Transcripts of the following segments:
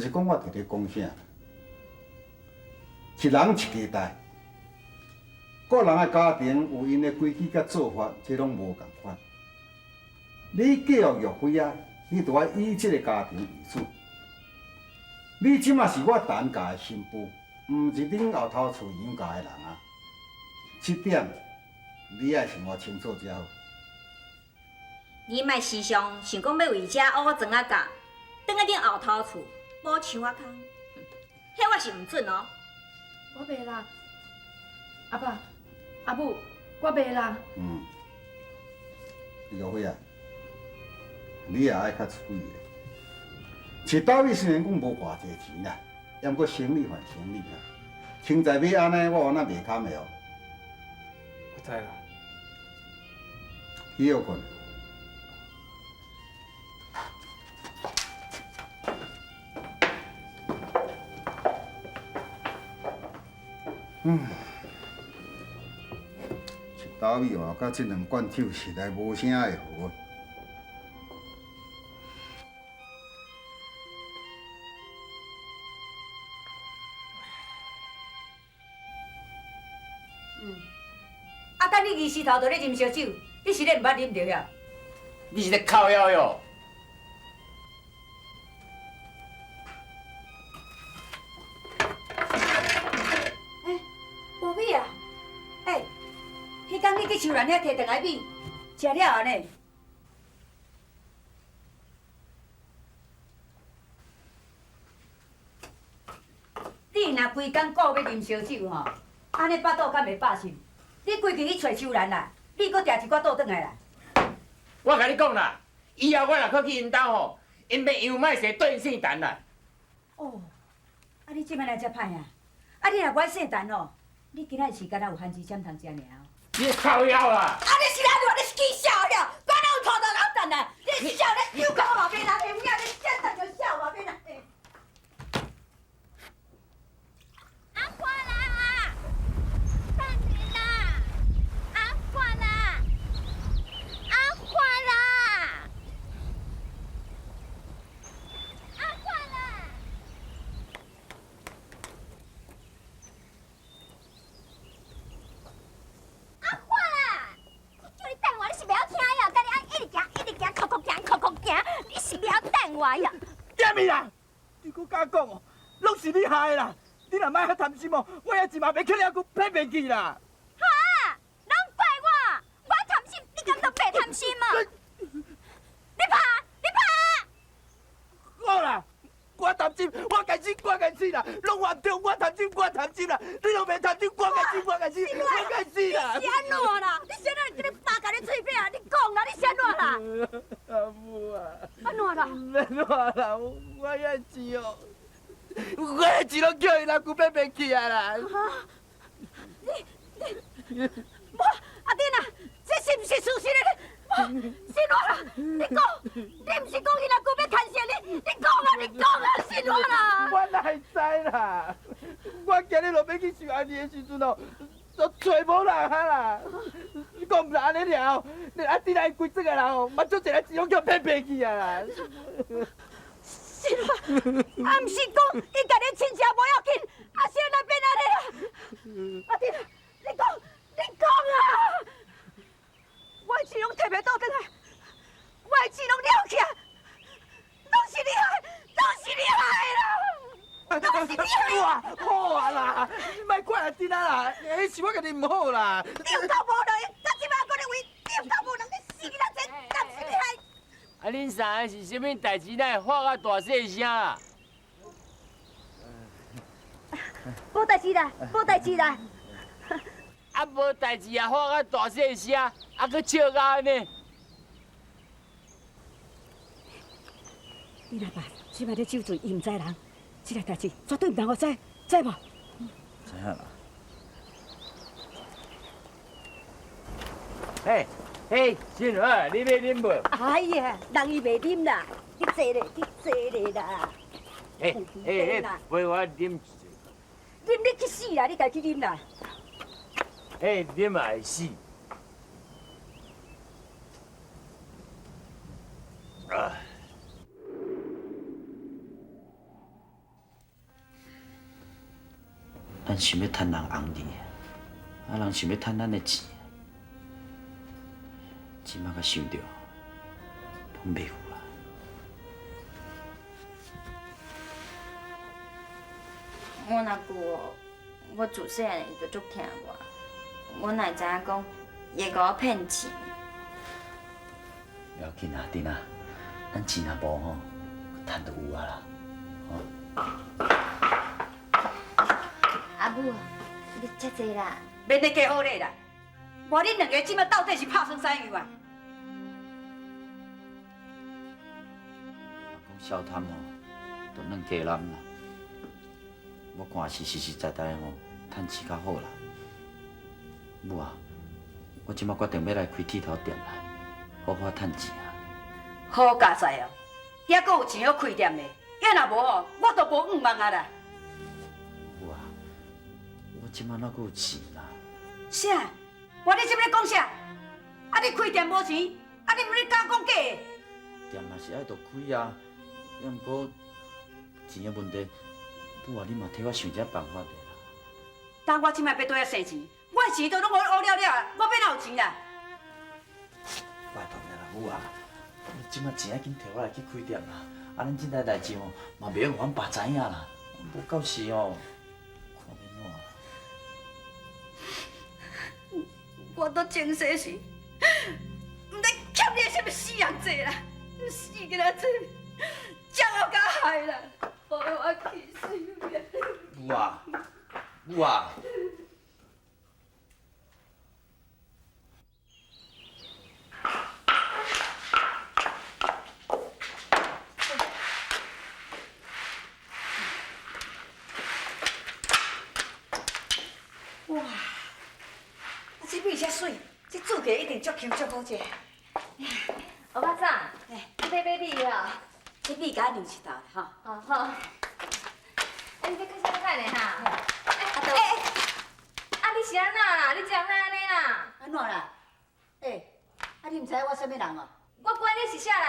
是講我佇咧講啥，一人一家代，各人的家庭有𪜶的規矩佮做法，這攏無仝款。你嫁予玉輝啊，你就愛以這個家庭為主。你這馬是我陳家的新婦，毋是恁後頭厝楊家的人啊。這點你愛想偌清楚才好。你莫時常想講欲為遮烏庄仔教，轉去恁後頭厝補樹仔空，彼我是毋准哦。我袂啦，阿爸、阿母，我袂啦。嗯，玉輝啊，你也愛較注意咧。一斗米雖然講無偌濟錢啦，毋過生理還生理啦。凊彩欲按呢，我有哪袂堪的哦。我知啦。去歇睏。嗯，一斗米活佮這兩罐酒實在無啥會好。嗯，啊，等你二時頭就咧啉燒酒，你是咧毋捌啉著呀？你是咧靠腰喲？欸，無米啊！欸，彼工你去樹蘭遐提轉來米，食了啊呢？你若規工顧欲啉燒酒吼，按呢腹肚敢會飽實？你規氣去揣樹蘭啦，你閣訂一寡倒轉來啦。我共你講啦，以後我若閣去𪜶兜吼，𪜶欲楊麥踅對𪜶姓陳啦。哦，啊你這擺來遮歹啊？啊你若無愛姓陳哦，你今仔日是敢若有番薯針通食爾。你靠腰啦！啊你是按怎？你是起痟了？敢若有土豆人等啊？你是痟？你又講我嘛免啊？有影你這等就痟嘛免啊？阿花啦，等你啦，阿花啦，阿花啦，阿花啦！阿花啦！我叫你等我，你是袂曉聽呀？佮你按一直行，一直行，扣扣行，扣扣行，你是袂曉等我呀？啥物啦？你閣敢講哦？攏是你害的啦！你若莫遐貪心哦，我遐錢嘛袂去了，閣騙袂去啦！哈！攏怪我，我貪心，你敢就白貪心啊？你拍，你拍！好啦，我貪心，我該死，我該死啦！攏我毋對，我貪心，我貪心啦！你攏袂貪心，我該死，我該死，我該死啦！你是按怎啦？你是按怎叫你爸共你喙拚啊？你講啦，你是按怎啦？阿母啊！按怎啦？按怎啦？我遐錢哦，我遐錢攏叫𪜶阿舅騙袂去啊啦！你你，無阿珍啊，這是毋是事實的？無，是怎啦？你講，你毋是講𪜶阿舅欲牽涉你？你講啊，你講啊，是怎啦？我哪會知啦？我今日落欲去收安尼的時陣哦，都揣無人啊啦！你講毋是按呢爾，連阿弟來規庄的人哦，嘛足濟人錢攏叫騙騙去啊啦！是怎？啊，毋是講伊共你親戚無要緊，啊，是按怎變按呢啦？阿弟，你講，你講啊！我的錢攏提袂倒轉來，我的錢攏了去啊！攏是你害，攏是你害啦！攏是你害！哇，好啊啦，你莫怪阿弟啦，彼是我家己毋好啦。你有夠無能，到這擺閣咧為你有夠無能，你死囡仔這，敢是你害？啊，恁三个是啥物代誌？哪會發甲大細聲啊？無代誌啦，無代誌啦。啊，無代誌啊，發甲大細聲，啊，閣笑甲按呢。你阿爸這擺咧酒醉，伊毋知人，這个代誌絕對毋通予知，知無？知影啦。嘿，嘿，新華，你欲啉無？哎呀，人伊袂啉啦，你坐咧，你坐咧啦。嘿，嘿，嘿，陪我啉一下。啉你去死啦！你家去啉啦。嘿，啉嘛會死。啊。咱想欲趁人紅利，啊人想欲趁咱的錢，這馬佮想著，攏袂有啊。我若久哦，我自細漢伊就足疼我，我哪會知影講伊會共我騙錢？不要緊啊，珍啊，咱錢若無吼，趁就有啊啦，吼。阿母，你遮濟啦，免咧計好咧啦。無恁兩个這馬到底是拍算啥樣啊？講小貪吼，就軟雞腩啦。我看是實實在在吼，趁錢較好啦。母啊，我這馬決定欲來開鐵頭店啦，好好趁錢啊。好佳哉哦，猶閣有錢好開店的，猶若無吼，我都無願望啊啦。母啊，我這馬哪閣有錢啦？啥？我你這欲咧講啥？啊，你開店無錢，啊，你毋咧敢講假的？店嘛是愛著開啊，猶毋過錢的問題，母啊，你嘛替我想一下辦法咧啦。當我這擺欲佗遐生錢，我的錢都攏予你烏了了，我欲哪有錢啦？拜託你啦，母啊，你這擺錢愛緊提我來去開店啦。啊，咱這代代誌吼，嘛袂用予阮爸知影啦。無到時吼，看欲按怎啦。我都前世時，毋知欠你啥物死人債啦，死囡仔債，才予共害啦，予我氣死啦！母啊，母啊！哇！啊，這米遮媠，這煮起來一定足香足好食。歐巴桑，你欲買米哦？這米共我量一斗吼。哦好。哎，你欲去啥物款的哈？哎，哎，啊你是按怎啦？你這人哪按呢啦？按怎啦？欸，啊你毋知影我啥物人哦？我管你是啥人，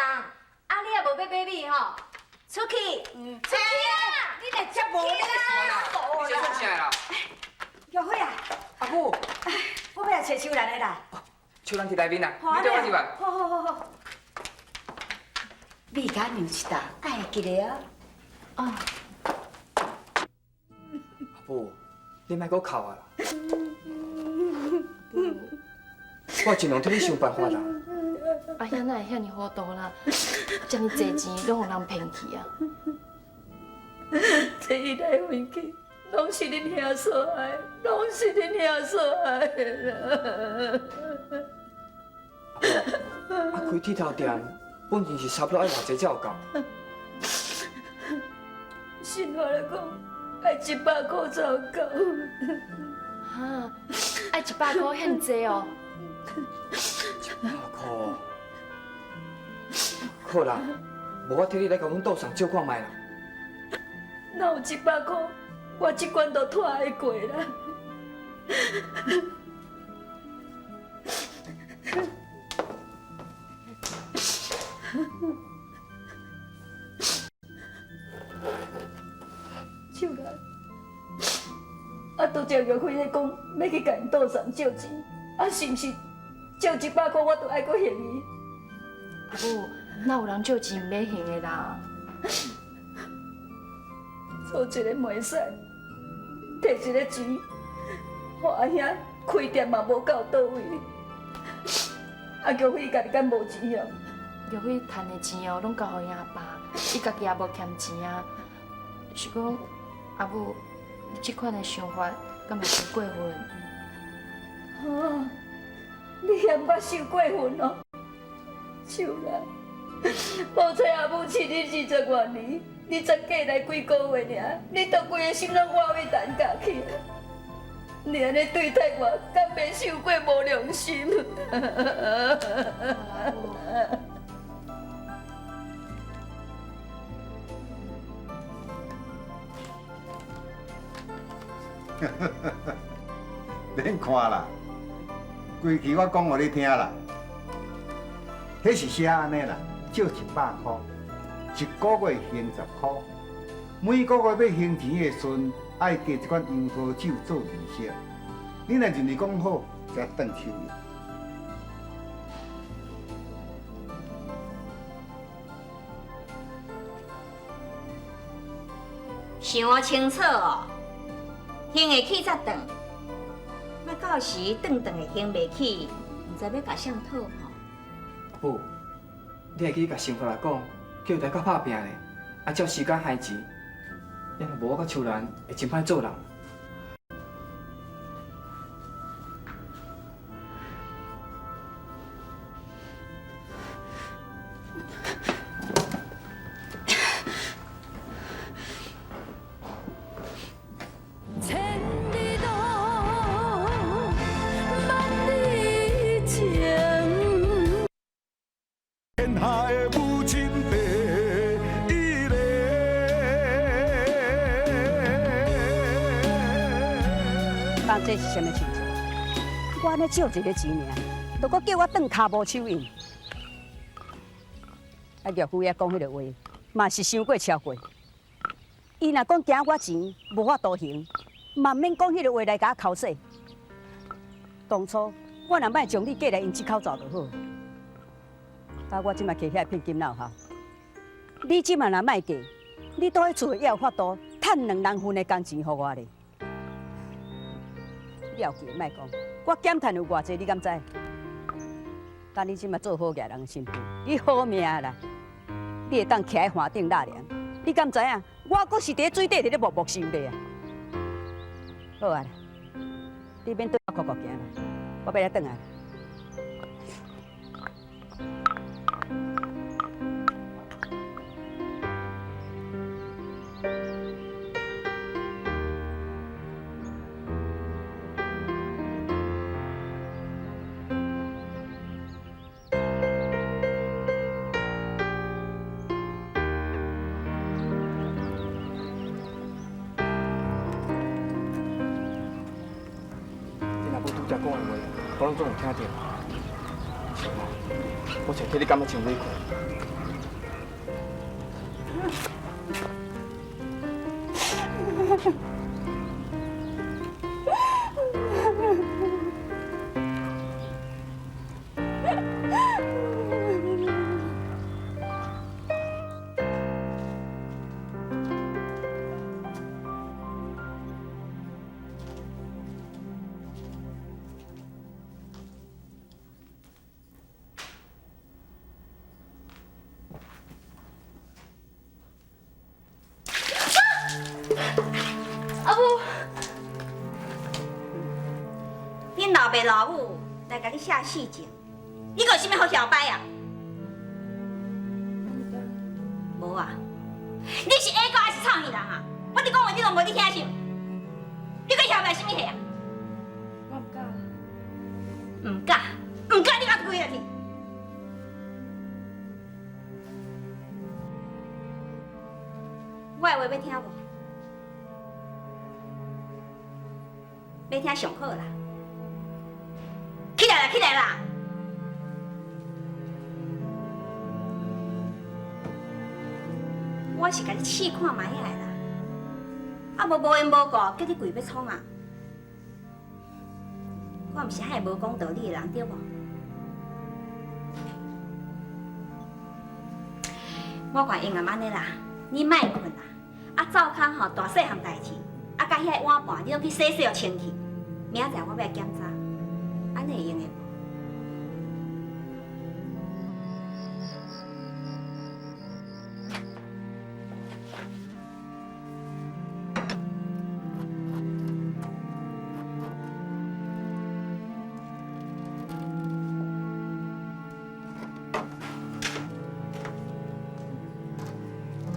啊你也無欲買米吼？出去！出去啊！你若遮無禮你這創啥啦？玉輝啊，阿母，我欲來揣秋蘭的啦。秋蘭佇內面啦，你綴我入來。好好好好。米共我量一斗，愛會記得哦。哦。阿母，你莫閣哭啊啦！我盡量替你想辦法啦。阿兄哪會遐爾糊塗啦？遮爾濟錢攏予人騙去啊！這伊來分去，攏是恁兄所害，攏是恁兄所害的啦。啊，開鐵頭店，本錢是差不多愛偌濟才有夠？實話來講，愛100箍才有夠。哈，愛100箍遐爾濟哦？100箍，好啦，無我替你來共阮杜桑借看覓啦。若有100箍，我這關就拖會過啦。秀蘭，啊，拄才玉輝咧講欲去共𪜶杜桑借錢，啊，是毋是借100箍我就愛閣還伊？阿母，哪有人借錢毋欲還的啦？做一个袂使，提一个錢，予阿兄開店嘛無到佗位。啊，玉輝家己敢無錢哦？玉輝趁的錢哦，攏交予𪜶阿爸，伊家己也無欠錢啊。是講，阿母，你這款的想法，敢會傷過分？啊！你嫌我傷過分哦？秀蘭，無揣阿母飼你20外年，你才過來幾个月爾，你都規个心攏活為陳家去啊！你按呢對待我，敢袂傷過無良心？免看啦，規气我講予你聽啦，彼是寫按呢啦，借100箍，一个月還10箍，每个月欲還錢的時陣，爱加这款杨桃酒做仪式。你若认为讲好，才断手印。想清楚哦，还会起才转，莫到时转转会还袂起，毋知欲共谁讨吼。阿母，你会记共成发来讲，叫伊来较拍拼咧，啊照时间还钱，要若无我佮秋兰会真歹做人。千里路，万里情。天下的母亲第一个。当这是啥物亲像？我按呢借一个钱尔，就阁叫我断跤无手印。啊，岳父遐讲彼个话，嘛是伤过超过。伊若讲惊我钱无法度还，嘛毋免讲彼个话来共我剾洗。当初我若莫将你嫁来𪜶这口罩就好。啊，我这马摕遐聘金哪有效？你这马若莫嫁，你倒去厝也有法度趁两人份的工钱予我咧。了记莫讲，我减趁有偌济，你敢知？等你这马做好艺人的身份，你好命啦！你会当徛喺岸顶纳凉，你敢知影？我阁是伫水底伫咧默默受咧啊！好啊，你免对我哭哭行啦，我欲来转来。你若无拄才讲的话，我拢总有听著。是啊，我才替你感觉真委屈。阿母，恁老爸老母来共你写死情，你阁有啥物好囂摆啊？无啊！你是下狗还是臭耳人啊？我伫讲话你拢无伫听是？你阁囂摆啥物货啊？我毋敢。毋敢，毋敢，你敢跪落去？我的话欲听无？欲听上好啦！起来啦，起来啦！我是共你试看觅仔的啦，啊无无缘无故叫你跪欲创啊！我毋是遐个无讲道理的人，对无？我看用啊按呢啦，你莫困啦，啊灶跤吼大细项代志，啊佮遐个碗盘你拢去洗洗予清气。明仔载我欲来检查，按呢会用的无？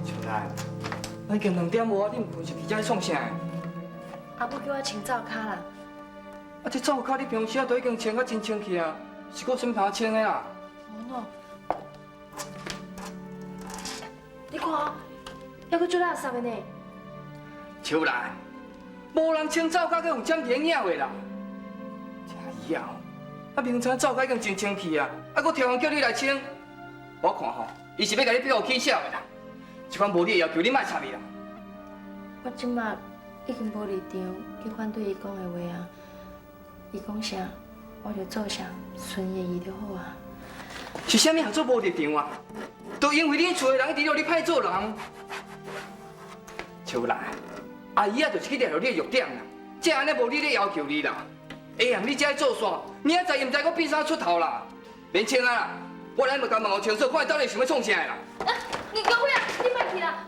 秋兰，咱已经2点外，你毋困是伫遮创啥？阿母叫我清灶跤啦。啊，这灶跤你平常时啊都已经清甲真清气啊，是阁有啥物通清的啦？无喏，你看哦，犹阁足垃圾的呢。秋兰，无人清灶跤阁用针影影的啦。这以后，啊明早灶跤已经真清气啊，啊阁抽空叫你来清，我看吼，伊是欲共你逼予起痟的啦。这款无理的要求，你莫插伊啦。我这马已經無立場去反對伊講的話啊。伊講啥，我就做啥，順伊的意就好啊。是啥物叫做無立場啊？就因為恁厝的人一直予你歹做人。秋蘭，阿姨啊，就是去掠著你的弱點啦，才按呢無理咧要求你啦。下暗你才愛做煞，明仔載伊毋知閣變啥出頭啦。免穿啊啦，我來嘛共問予清楚，看伊到底想欲創啥的啦。啊，你高飛啊，你莫去啦。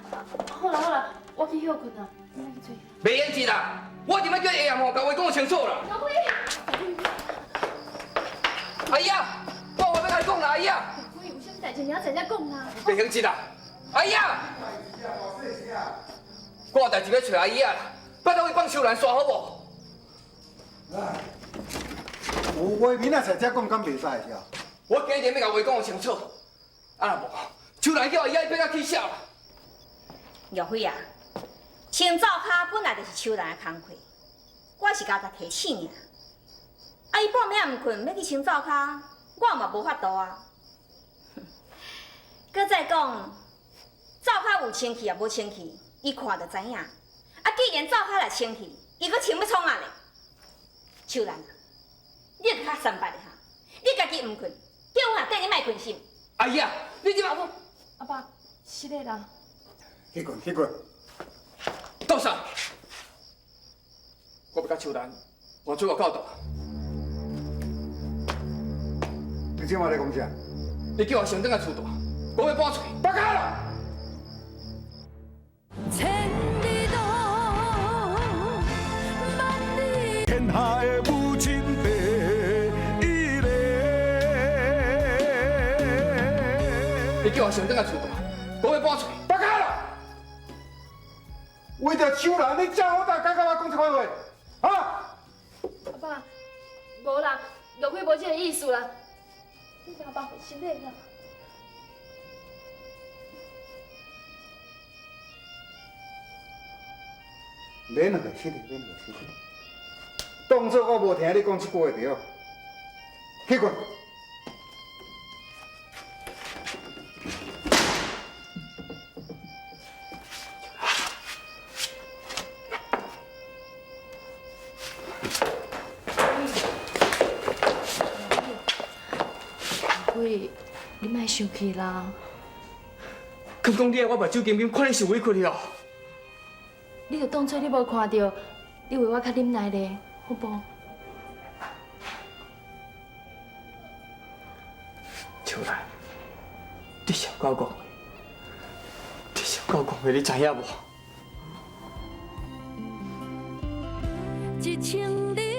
好啦好啦，我去歇睏啦，你莫去做。袂用去啦，我一定欲叫下暗吼，共話講清楚啦。高飛，阿姨啊，我有話欲共你講啦，阿姨啊。高飛，有啥物代誌明仔載才講啦。袂用去啦，阿姨啊。我有代誌欲揣阿姨啊啦，拜託伊放秋蘭煞好無？有話明仔載才講，敢袂使是啊？我今日欲共話講予清楚，啊若無，秋蘭叫阿姨仔變甲起痟啦。玉飛啊，清灶跤本來就是秋蘭的工課，我是共伊提醒爾。啊，伊半暝毋睏，欲去清灶跤，我嘛無法度啊。閣再講，灶跤有清氣也無清氣，伊看就知影。啊，既然灶跤若清氣，伊閣清欲創啊咧？秋蘭啊，你較三八的哈，你家己毋睏，叫阮阿弟你莫睏心。阿姨啊，你這阿母，阿爸，是的啦。去睏去睏。杜嫂，我欲佮秋蘭搬出外口住。你這嘛咧講啥？你叫我先轉來厝住，我欲搬出去，別開啦！千里路，萬里。天下的母親第一个。你叫我先轉來厝住，我欲搬出去，別開啦！為著秋蘭，你這好膽敢共我講這款話？啊？阿爸，無啦，玉飛無這个意思啦。你阿爸失禮啦。免客氣，免客氣。當作我無聽你講這句話就對。去睏。玉飛，你莫生氣啦。敢講你愛我目睭金金，看你受委屈了。你就當作你無看著，你為我較忍耐咧，好無？秋蘭，你上夠講話，你上夠講話，你知影無？一千里。